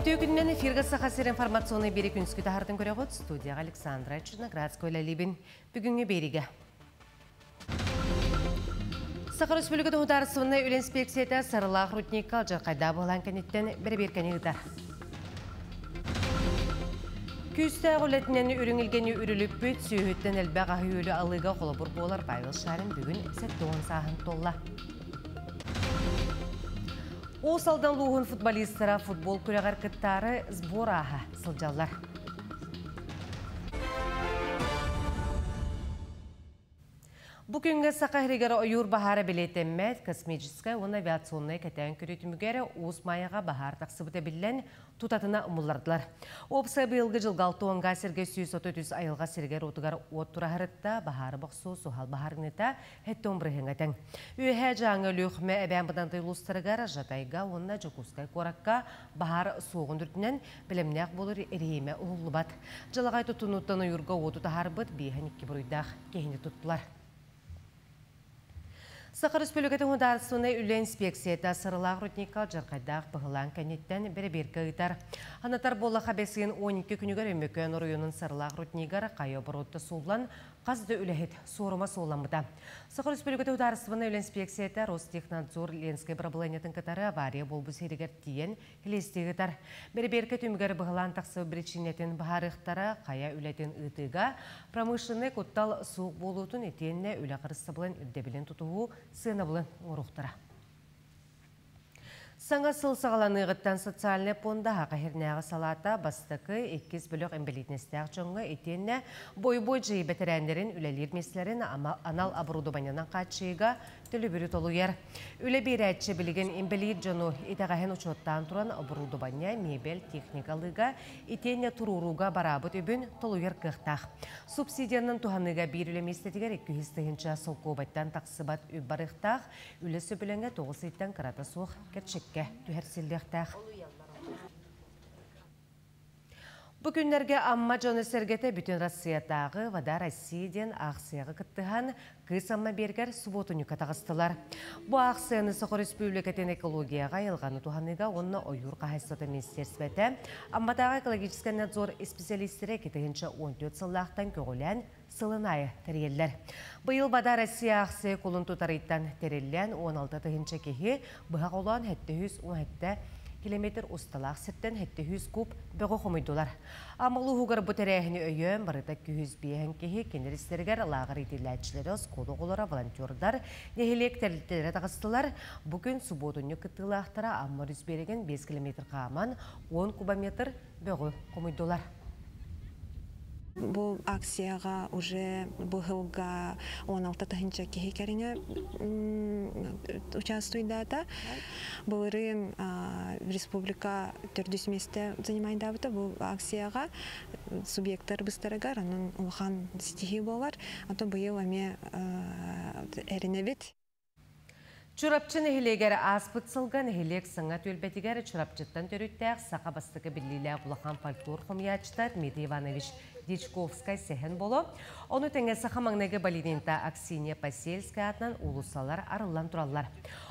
Үтүө күнүнэн эфиргэ Саха сир информационный биэри күнүскү таһартын көрөҕүт студияҕа Александра Черноградская үлэлиибин. Бүгүҥҥү биэригэ. Саха Республикатын Судаарыстыбаннай үлэ инспекцията Сарылаах рудникка алдьархайдаах быһылаан кэнниттэн бэрэбиэркэни ыытар. Күүстээх үлэтинэн үрүҥ илгэни үрүлүппүт, сүөһүттэн элбэх аһы-үөлү алыыга холобур буолар Павел Шарин бүгүн 70 сааһын туолла. Уус Алдан улууһун футболистара футбол күрэҕэр кыттаары сбор ааһа сылдьаллар. Бу күҥҥэ Саха сиригэр ойуур баһаара бэлиэтэммэт, космическай уонна авиационнай кэтээн көрүү түмүгэр Уус Маайаҕа баһаар тахсыбыта биллэн, тутатына умуллардылар. Уопсай быйылгы дьылга 60 сиргэ 133 айылҕа сиригэр-уотугар уот тураһарытта, баһаары бохсуу суһал баһаарыныыта 70 бырыһыаҥҥа тэҥ. Үөһээ Дьааҥы, Өлүөхүмэ, Эбээн Бытантай улуустарыгар, Жатайга уонна Дьокуускай куоракка баһаар суоҕун үрдүнэн бэлэмнээх буолар эриэйимэ уһуллубат. Дьалаҕай тутунууттан ойуурга уоту таһаарбыт 52 буруйдаах киһини туттулар. Саха Республикатын Судаарыстыбаннай үлэ инспекцията Сарылаах рудникка алдьархайдаах быһылаан кэнниттэн бэрэбиэркэ ыытар. Анатар буоллаха бэсиэн 12 күнүгэр Өймөкөөн оройуонун Сарылаах руднигар хайа оборотто сууллан хас да үлэһит суорума суолламмыта. Саха Республикатын Судаарыстыбаннай үлэ инспекцията Ростехнадзор Ленскэй бырабылыанньатын кытары авария буолбут сиригэр тиийэн Лиэстии ыытар. Бэрэбиэркэ түмүгэр быһылаан тахсыбыт биричиинэтин быһаарыахтара, хайа үлэтин ыытыыга промышленнай куттал суох буолуутун итиэннэ үлэ харыстабылын ирдэбилин тутуһуу сыанабылын оҥоруохтара. Саҥа сыл саҕаланыаҕыттан социальнай пуонда Саха сиринээҕи салаата бастакы, иккис бөлөх инбэлиитинэстээх дьоҥҥо итиэннэ бойобуой дьайыы бэтэрээннэрин үлэлиир миэстэлэрин анал оборудованиенан хааччыйыыга төлөбүрү толуйар. Үлэ биэрээччи билигин инбэлиит дьону итэҕэһин учуоттаан туран оборудование, мебель, техника ылыыга итиэннэ туруорууга бараабыт үбүн толуйар кыахтаах. Субсидиянан туһаныыга биир үлэ миэстэтигэр 200 тыһыынча солкуобайтан тахсыбат үп барыахтаах, үлэ сөбүлэҥэ 9 ыйтан кырата суох кэрчиккэ түһэрсиллиэхтээх. Бу күннэргэ Амма дьоно-сэргэтэ Бүтүн Россиятааҕы «Вода России» диэн аахсыйаҕа кыттыһан, Кыыс Амма биэргэр субуотунньукка таҕыстылар. Бу аахсыйаны Саха Өрөспүүбүлүкэтин экологияҕа, айылҕаны туһаныыга уонна ойуур хаһаайыстыбата министиэристибэтэ, Амматааҕы экологическай надзор исписэлиистэрэ 2014 сыллаахтан көҕүлээн сылын аайы тэрийэллэр. Быйыл «Вода России» аахсыйа кулун тутар ыйтан тэриллэн 16 тыһыынча киһи быһа холоон 717 километр усталаах сиртэн 700 куб бөҕү хомуйдулар. Амма улууһугар бу тэрээһини өйөөн барыта 205 киһи кинилэр истэригэр лааҕыр иитиллээччилэрэ, оскуола оҕолоро, волонтердар, нэһилиэк тэрилтэлэрэ таҕыстылар. Бу күн субуотунньук кыттыылаахтара Амма өрүс биэрэгин 5 километр хааман 10 кубометр бөҕү хомуйдулар. Бу акцияҕа уже быһылга 16 тыһыынча киһи кэриҥэ участвуйдаата. Былырыын республика төрдүс миэстэ занимайдаабыта бу акцияҕа субъектар быстарыгар онон улахан ситиһии буолар. Ото быйыл эмиэ эрэнэбит. Чурапчы нэһилиэгэр ааспыт сылга нэһилиэк саҥа түөлбэтигэр Чурапчыттан төрүттээх саха бастакы биллиилээх улахан фольклор хомуйааччыта Дмитрий Иванович Дьячковскай сэһэн боло. Ону тэҥэ саха маҥнайгы балеринта Аксинья Посельская аатынан уулуссалар арыллан тураллар.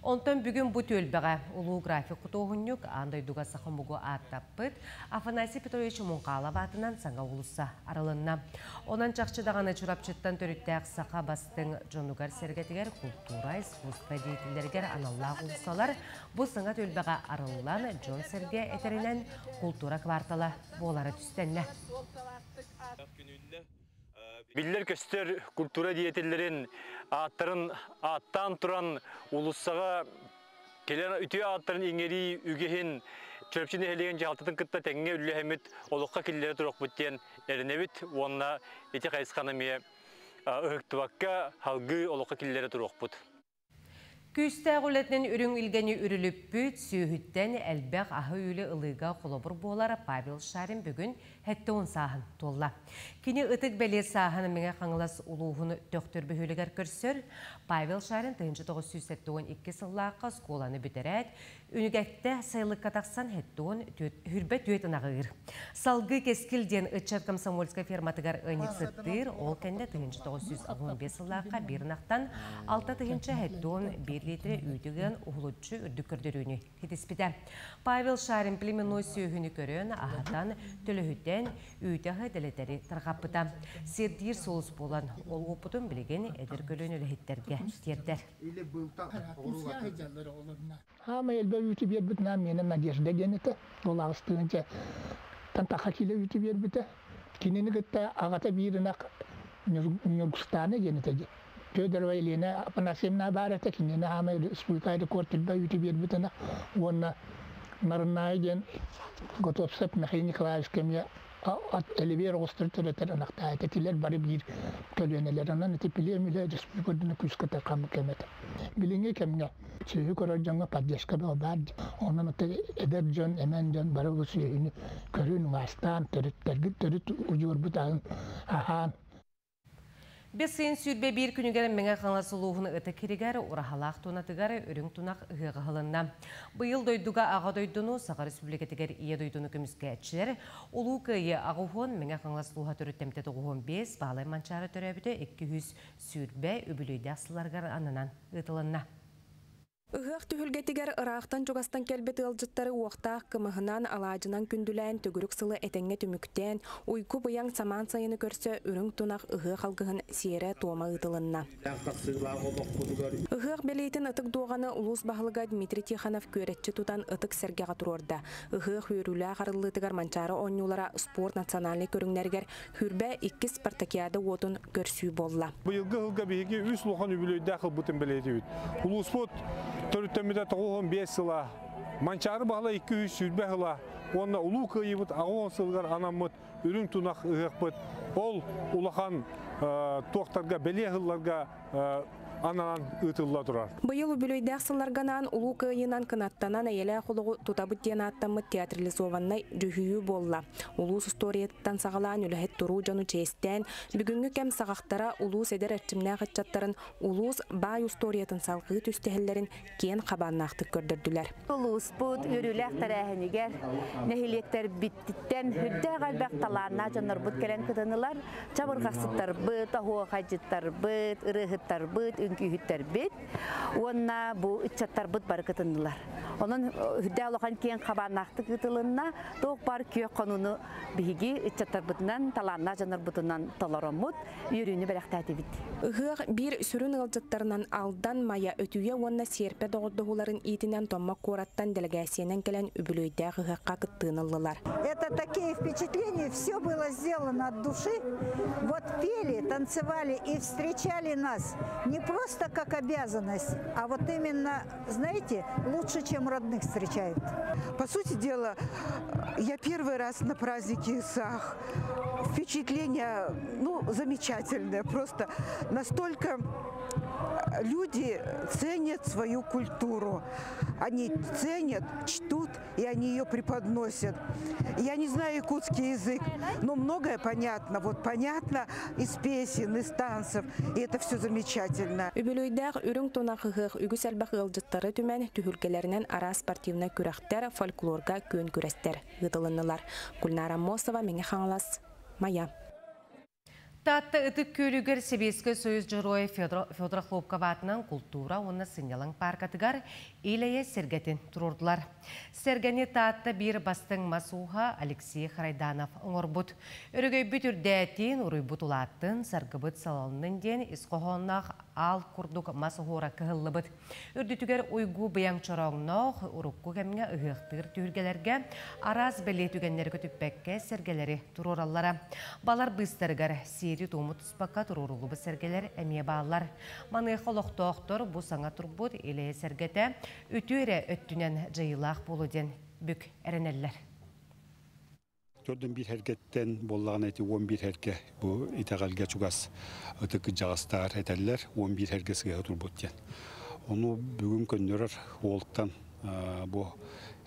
Онтон бүгүн бу түөлбэҕэ улуу график худуоһунньук аан дойдуга саха омугу ааттаппыт Афанасий Петрович Муҥхаалап аатынан саҥа уулусса арылынна. Онон чахчы даҕаны Чурапчыттан төрүттээх саха бастыҥ дьонугар-сэргэтигэр култуура, искусство деятеллэригэр аналлаах уулуссалар бу саҥа түөлбэҕэ арыллан, дьон-сэргэ этэринэн култуура квартала буолара түстэннэ. Биллэр-көстөр культура деятеллэрин ааттарын ааттаан туран уулуссаҕа Кэлэн үтүө ааттарын иҥэрии үгэһин Чурапчы нэһилиэгин дьаһалтатын кытта тэҥҥэ үллэһэммит олоххо киллэрэ туруохпут диэн эрэнэбит уонна ити хайысханы эмиэ ыһыктыбакка салгыы олоххо киллэрэ туруохпут. Күүстээх үлэтинэн үрүҥ илгэни үрүлүппүт, сүөһүттэн элбэх аһы-үөлү ылыыга холобур буолар Павел Шарин бүгүн 70 сааһын туолла. Кини ытык бэлиэ сааһын Мэҥэ Хаҥалас улууһун Төхтүр бөһүөлэгэр көрсөр. Павел Шарин 1972 сыллаахха оскуоланы бүтэрээт, Үнүгэттэ сайылыкка тахсан 74 ынаҕы ыыр. Салгыы Кэскил диэн ыччат комсомольскай ферматыгар ыанньыксыттыыр, ол кэннэ 1915 сыллаахха биир ынахтан 6 тыһыынча 71 литрэ үүтү ыан уһулуччу үрдүк көрдөрүүнү ситиспитэ. Павел Шарин племенной сүөһүнү көрөн, аһатан, төлөһүтэн, үүтү аһы дэлэтэри тарҕаппыта. Сирдиир сулус буолан, ол уопутун билигин эдэр көлүөнэ үлэһиттэргэ тиэрдэр. Хаамай элбэх үүтү биэрбит наам миэнэ Надежда диэн этэ. Ол аҕыс тыһыынча тахха киилэ үүтү биэрбитэ. Кинини кытта аҕата биир ынах Ньургустаана диэн этэ. Федорова Елена Афанасьевна баар этэ, кинини хаамай республика рекорд элбэх үүтү биэрбит ынах. Уонна Нарыннаайы диэн Готовцев Михаил Николаевич кэмҥэ элевер оҕустар төрөтөр ынахтаах этэ. Тилэр бары биир көлүөнэлэр. Онон ити племя республика үрдүнэн күүскэ тарҕаммыт кэм этэ. Билиҥҥи кэмҥэ сүөһү көрөр дьоҥҥо поддержка бөҕө баар. Онон эдэр дьон, эмэн дьон бары бу сүөһүнү көрүн, убаастаан, төрүттэргит төрүт удьуорбут аһын аһаан. Бэс ыйын 21 күнүгэр Мэҥэ Хаҥалас улууһун Ытык сиригэр Ураһалаах туонатыгар үрүҥ тунах ыһыаҕа ыһылынна. Быйыл дойдуга Аҕа дойдуну, Саха Республикатыгар Ийэ дойдуну көмүскээччилэр Улуу Кыайыы 80, Мэҥэ Хаҥалас улууһа төрүттэммитэ 95, Баһылай Манчаары төрөөбүтэ 220 үбүлүөйдээх сылларыгар ананан ыытылынна. Ыһыах түһүлгэтигэр ыраахтан-чугастан кэлбит ыалдьыттары уохтаах кымыһынан, алаадьынан күндүлээн, төгүрүк сылы этэҥҥэ түмүктээн, уйгу-быйаҥ самаан сайыны көрсө үрүҥ тунах ыһыах алгыһын сиэрэ-туома ыытылынна. Ыһыах бэлиэтин ытык дуоҕаны улуус баһылыга Дмитрий Тихонов күөрэччи тутан ытык сэргэҕэ туруорда. Ыһыах үөрүүлээх арыллыытыгар Манчаары оонньуулара спорт национальнай көрүҥнэригэр 22 спартакиада уотун көрсүү буолла. Быйылгы сылга биһиги үс улахан үбүлүөйдээх сылбытын бэлиэтиибит. Улууспут төрүттэммитэ 95 сыла, Манчаары Баһылай 220 сыла уонна Улуу Кыайыыбыт 80 сылыгар анаммыт үрүҥ тунах ыһыахпыт ол улахан туохтарга бэлиэ сылларга ананан ыытылла турар. Быйыл үбүлүөйдээх сылларга анаан Улуу Кыайыынан кынаттанан эйэлээх олоҕу тутабыт диэн ааттаммыт театрализованнай дьүһүйүү буолла. Улуус устуоруйатыттан саҕалаан үлэһит туруу дьону чиэстээн, бүгүҥҥү кэм саҕахтара улуус эдэр эрчимнээх ыччаттарын улуус баай устуоруйатын салҕыы түстэһэллэрин киэн хабааннаахтык көрдөрдүлэр. Улууспут үөрүүлээх тэрээһинигэр нэһилиэктэрбититтэн үрдээх элбэх талааннаах дьоннорбут кэлэн кытыннылар. Чабырҕахсыттарбыт, оһуохайдьыттарбыт, ырыаһыттарбыт, үҥкүүһүттэрбит уонна бу ыччаттарбыт бары кытыннылар. Онон үрдээх улахан киэҥ хабааннаахтык ыытылынна. Туох баар күөх хонууну биһиги ыччаттарбытынан, талааннаах дьоннорбутунан толороммут, үөрүүнү бэлэхтээтибит. Ыһыах биир сүрүн ыалдьыттарынан Алдан, Майа, Өтүйэ уонна Сиэрпэ доҕордоһууларын иитинэн Томмот куораттан дэлэгээссийэнэн кэлэн үбүлүөйдээх ыһыахха кыттыыны ыллылар. Это такие впечатления, все было сделано от души. Вот пели, танцевали и встречали нас не просто как обязанность, а вот именно, знаете, лучше, чем родных встречают. По сути дела, я первый раз на празднике Исах. Впечатление, ну, замечательное. Просто настолько люди ценят свою культуру. Они ценят, чтут, и они ее преподносят. Я не знаю якутский язык, но многое понятно. Вот понятно из песен, из танцев, и это все замечательно. Үбүлүөйдээх үрүҥ тунах ыһыах үгүс элбэх ыалдьыттары түмэн түһүлгэлэринэн араас спортивнай күрэхтэр, фольклорга күөн күрэстэр ыытылыннылар. Гульнара Мосова, Мэҥэ Хаҥалас, Майа. Таатта Ытык Күөлүгэр Сэбиэскэй Союз Дьоруойа Федор Охлопков аатынан култуура уонна сынньалаҥ пааркатыгар Ил-Эйэ сэргэтин туруордулар. Сэргэни Таатта биир бастыҥ мас ууһа Алексей Харайданов оҥорбут. Өрөгөйбүт үрдээтин, уруйбут улааттын, саргыбыт салалыннын диэн ис хоһоонноох аал курдук мас оһуора кыһыллыбыт. Үрдүтүгэр уйгу быйаҥ чорооҥноох, урукку кэмҥэ ыһыахтыыр түһүлгэлэргэ араас бэлиэ түгэннэри көтүппэккэ сэргэлэри туруораллара. Балар быыстарыгар сиэри-туому туспакка туруоруллубут сэргэлэр эмиэ бааллар. Маныаха олохтоохтор бу саҥа турбут Ил-Эйэ сэргэтэ үтүө эрэ өттүнэн дьайыылаах буолуо диэн бүк эрэнэллэр. 41 сэргэттэн буоллаҕына ити 11 сэргэ бу итэҕэлгэ чугас ытык кырдьаҕастар этэллэр 11 сэргэ сыыһа турбут диэн. Ону бүгүн көннөрөр уолтан бу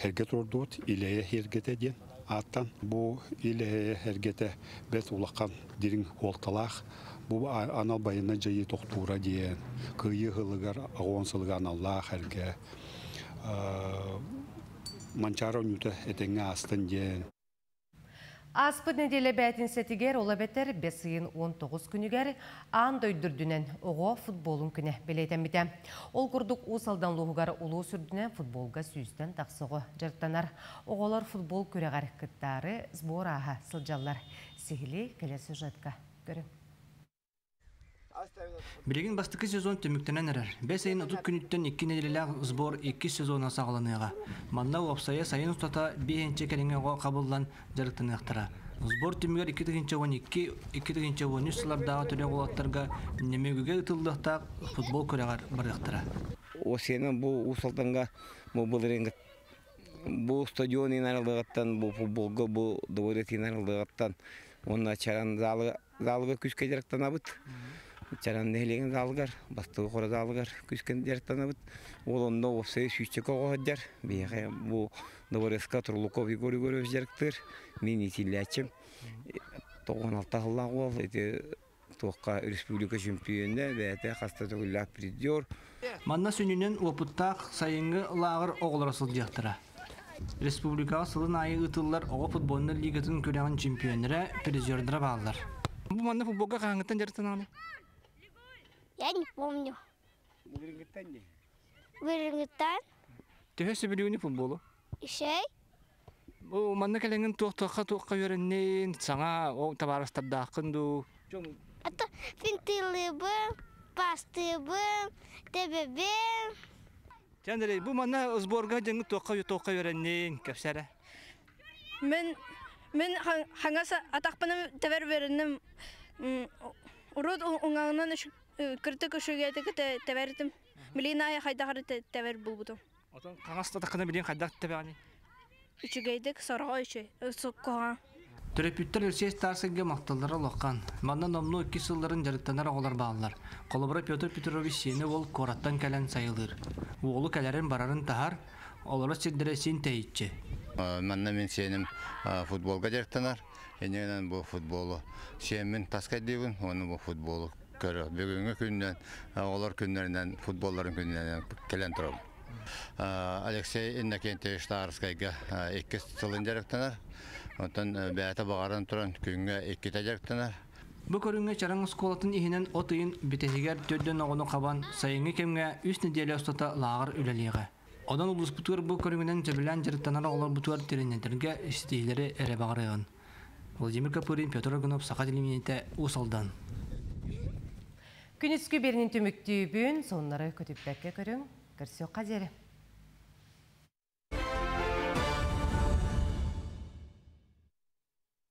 сэргэ туруордубут Ил-Эйэ сэргэтэ диэн ааттан. Бу Ил-Эйэ сэргэтэ бэрт улахан дириҥ суолталаах. Бу анал байыаннай дьайыы тохтуура диэн Кыайыы сылыгар 80 сылыгар аналлаах сэргэ. Манчаары оонньуута этэҥҥэ аастын диэн. Ааспыт нэдиэлэ бээтинсэтигэр, ол эбэтэр бэс ыйын 19 күнүгэр аан дойду үрдүнэн оҕо футболун күнэ бэлиэтэммитэ. Ол курдук Уус Алдан улууһугар улуус үрдүнэн футболга сүүстэн тахса оҕо дьарыктанар. Оҕолор футбол күрэҕэр кыттаары сбор ааһа сылдьаллар. Сиһилии кэлэр сюжетка көрүҥ. Билигин бастакы сезон түмүктэнэн эрэр. Бэс ыйын 30 күнүттэн икки нэдиэлэлээх сбор иккис сезона саҕаланыаҕа. Манна уопсайа сайын устата биэһинчэ кэриҥэ оҕо хабыллан дьарыктаныахтара. Сбор түмүгэр 2012 2013 сыллардааҕы төрүөх уолаттарга Нөмүгүгэ ыытыллыахтаах футбол күрэҕэр барыахтара. Осиэнэн бу Уус Алданга бу былырыыҥҥы бу стадион арыллыаҕыттан бу футболга бу дворец арыллыаҕыттан уонна Чаран залыга залыга күүскэ дьарыктанабыт. Чаран нэһилиэгин залыгар, Бастакы Хоро залыгар күүскэ дьарыктанабыт. Ол онно уопсайа сүүсчэкэ оҕо сылдьар. Биһиэхэ бу дворецка Турлуков Егор Егорович дьарыктыыр. Мин иитиллээччим. 96 сыллаах уол. Ити туохха республика чемпионэ, бэйэтэ хаста төгүллээх призер. Манна сүнньүнэн уопуттаах сайыҥҥы лааҕыр оҕолоро сылдьыахтара. Республикаҕа сылын аайы ыытыллар оҕо футбольнай лигатын күрэҕин чемпионнара, призердара бааллар. Бу манна футболга хаһааҥҥыттан дьарыктанаҕыный? Я не помню. Былырыҥҥыттан. Төһө сөбүлүүнүй футболу? Үчүгэй. Бу манна кэлэҥҥин туох-туохха туохха үөрэннин, саҥа ол табаарыстардааххын дуу? Ата финтылыыбын, пастыыбын, тэбэбин. Чэ, Андрей, бу манна сборга дьэҥҥит туохха туохха үөрэнниҥ, кэпсээ эрэ. Мин мин хаҥас атахпынан тэбэр үөрэнним. Урут уҥаҕынан кырдык үчүгэйдик тэбэртим. Билигин аайы хайдах эрэ тэбэр буолбутум. Отон хаҥас атаххынан билигин хайдах тэбэҕиний? Үчүгэйдик, сороҕо үчүгэй, куһаҕан. Төрөппүттэр Алексей Старсенгэ махталлара улахан. Манна номнуо иккис сылларын дьарыктанар оҕолор бааллар. Холобура, Петр Петрович сиэнэ уол куораттан кэлэн сайылыыр. Уолу кэлэрин-барарын таһар, олорор сирдэрэ син тэйиччи. Манна мин сиэним футболга дьарыктанар. Иннинэн бу футболу сиэммин таскайдыыбын уонна бу футболу көрө. Бүгүҥҥү күннэн оҕолор күннэринэн футболларын күннэринэн кэлэн турабын. Алексей Иннокентьевич Тарскайга иккис сылын дьарыктанар. Онтон бэйэтэ баҕаран туран күҥҥэ иккитэ дьарыктанар. Бу көрүҥҥэ Чараҥ оскуолатын иһинэн от ыйын бүтэһигэр төрдөн оҕону хабан, сайыҥҥы кэмҥэ үс нэдиэлэ устата лааҕыр үлэлиэҕэ. Онон улууспутугар бу көрүҥүнэн сөбүлээн дьарыктанар оҕолорбутугар тирэннэргэ ситиһиилэри эрэ баҕарыаҕын. Владимир Копырин, Петр Аргунов, Саха телевидениетэ, Уус Алдан. Күнүскү биэринин түмүктүүбүн, сонуннары көтүппэккэ көрүҥ, көрсүөххэ диэри.